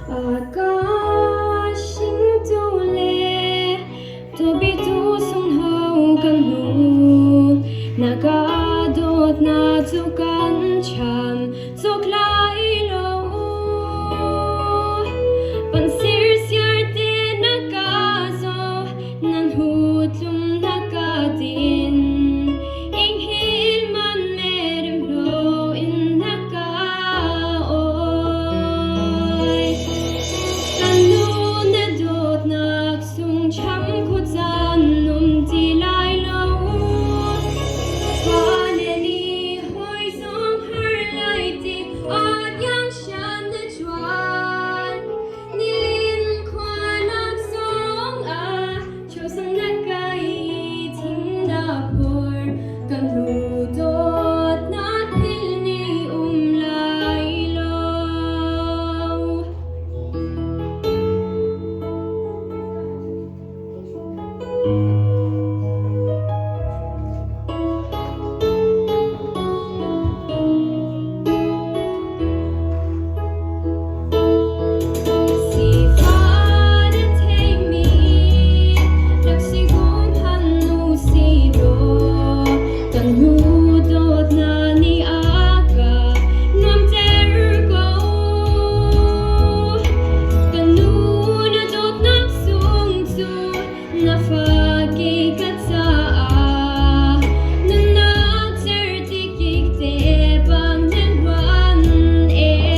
A ka hringtu le dawbitu sunghno kan hnu. Na ka dawtnak cu kan cham cawk lai lo. Pan sirsiar te na ka zoh, nan hu tlum na ka din. Inghil man merem lo in na ka oi. Kan nu na dawtnak sung cham khuacaan um ti lai lo. Fale nih hawi zong har lai ti at yang shan na chuan. Nilin khua nak zong ah chosang na kai thing na phor. Kan nu dawtnak thil nih um lai lo. Sifah na theimi rak si hum han u silaw kan hnu dawtnak nih a ka nuamhter ko. Kan nu na dawtnak sung cu na fa ke ka caah nunnak cerhti kik te bang nan hluan ee.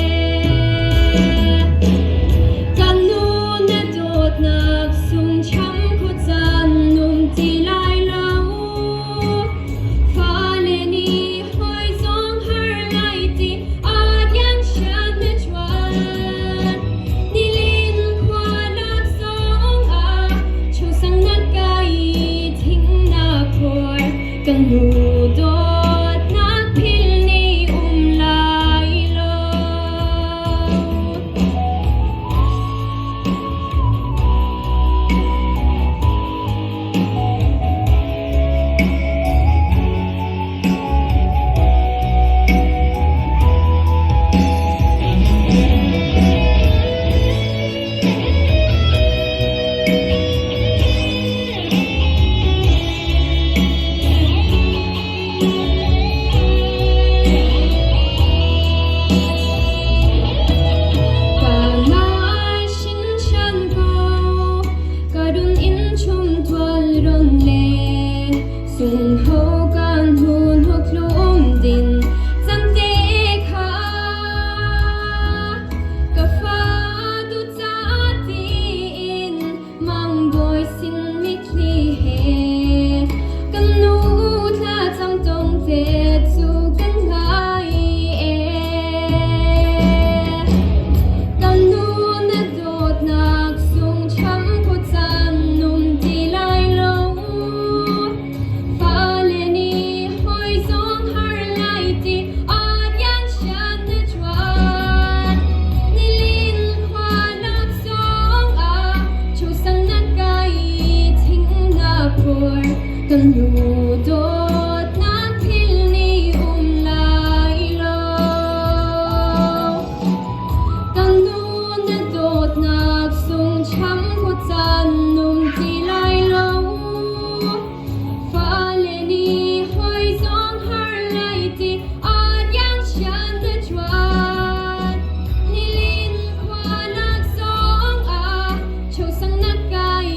Kan nu na dawtnak sung cham khuacaan um ti lai lo. Fale nih hawi zong har lai ti a sian na chuan. Nilin khua lak zong ah chusang na kai thing na phor. Kan nu dawtnak phil ni um lai lo. Ka ngai hringhran ko, ka run inn chung tual ron le sungho kan hun hlum din cang te kha. Ka fa du ca tiin mangbawi sin mitthli he kan nu thlacam tong te cu kan ngai ee. Kan nu na dawtnak sung cham khuacaan um ti lai lo. Fale nih hawi zong har lai ti a rian sian na ṭuan. Nilin khua lak zong ah chusang na kai thing na phur. Kan nu dawtnak thil nih um lai lo. Kan nu na dawtnak sung cham khuacaan um ti lai lo. Fale nih hawi zong har lai ti a rian sian na ṭuan. Nilin khua lak zong ah chosang na kai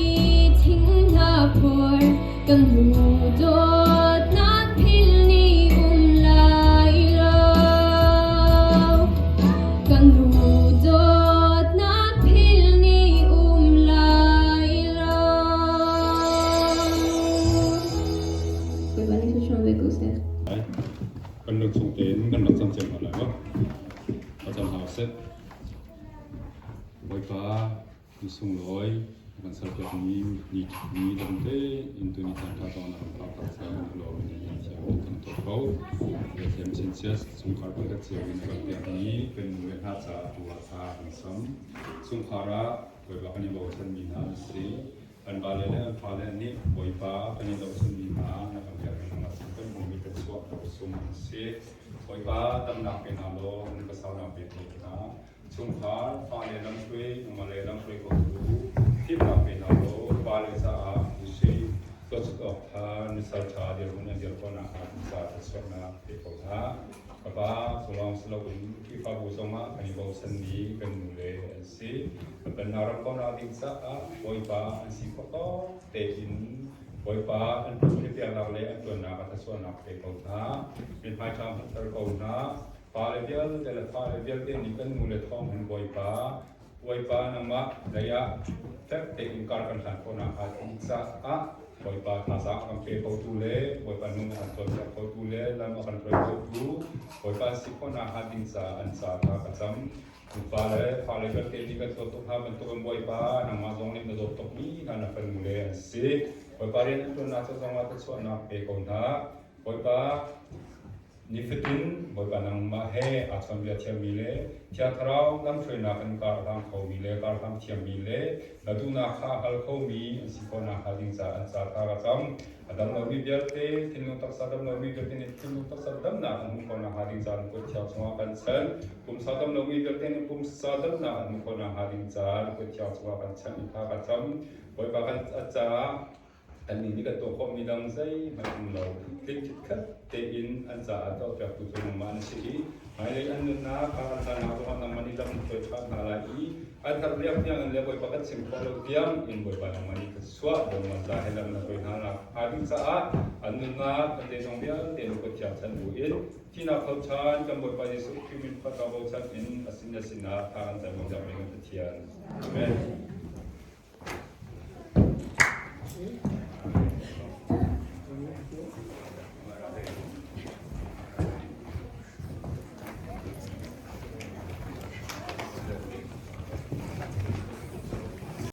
thing na phor. Kan nu dawtnak phil ni um lai lo. Kan nu dawtnak phil ni um lai lo. Bawipa nih thluachuah ve ko seh. Kan lung chung tein kan rak cam cio hna lai maw? Ka cam hau seh. Bawipa ni sunglawi kan serpiakmi ni ni dam tein tuni caan ṭha zong na kan phak tak caah kan i lawm in thiam kan tuah ko. Thiam chinchin chungkhar pakhat cio in kan pekmi kan nu le hna caah tu ah thla kan sam. Chungkhar ah Bawipa kan i bochanmi hna an si. Kan vale le an fale nih Bawipa kan i bochanmi hna na kan pekmi hna sin kan hmuhmi kan chuah sung an si. Bawipa damnak pe hna law an pasaunak pe ko hna. Chungkhar fale lamhruai nangmah le lamhruai khotu fimnak pe hna law fale caah nusi tuahchut awk tha nusal tha dirhmun an dir khawh nakhnga ca thluachuahnak pe ko hna. Ka pa cu lawng si loin Khrihfabu zongah kan i bochanmi kan nule an si. Kan pennak ram kaunak ding caah Bawipa an si khawh tawk tein Bawipa an ṭuan le an ṭuannak ah thluachuahnak pe ko hna. Mithmai ṭha hmuhter ko hna. Pale vialte le fale vialte nih kan nule thawng hin Bawipa, Bawipa nangmah lei ah fek tein kar kan hlan khawh nakhnga ti caah Bawipa thazaang a kan pe khotu le Bawipa nung a kan cawnpiak khotu le lam a kan hruai khotu Bawipa si khawh nakhnga ding caah an ca kha ka cam. Nupa le fale vialte nih kan dawt tuk hna bantukin Bawipa nangmah zong nih na dawt tukmi hna na fanule an si. Bawipa rian an ṭuannak ca zongah thluachuahnak pe ko hna. Bawipa Nifatin Bawipa nangmah he aa chawnbia thiammi le Thiang Thlarau lamhruainak in kar hlang khomi le kar hlang thiammi le na duhnak kha a hngal khomi an si khawh nakhnga ding caah an ca kha ka cam. A dam lomi vialte, thinlung taksa dam lomi vialte nih thinlung taksa damnak an hmuh khawh nakhnga ding caah na kut thiang chungah kan chanh. Pumsa dam lomi vialte nih pumsa damnak an hmuh khawh nakhnga ding caah na kut thiang chungah kan chanh i kha ka cam. Bawipa kan caah Annih nih kan tuah khawhmi dang zeihmanh um lo. Tling khitkhat tein an caah tuahpiaktu cu nangmah na si i hmailei an nunnak kha an hlannak zongah nangmah nih lam hruai ṭhan hna lai i an herh riak tiang in le Bawipa kan chim khawh lo tiang in Bawipa nangmah nih ka chuah dongman za he lam na hruai hna nakhnga ding caah an nunnak an zeizong vialte na kut thiang chan bu in thihnak tho ṭhan kan Bawipa Jesuh Khrih min khuat bochan in a sin na sinah tha kan cam piak mi kan Pathian. Amen.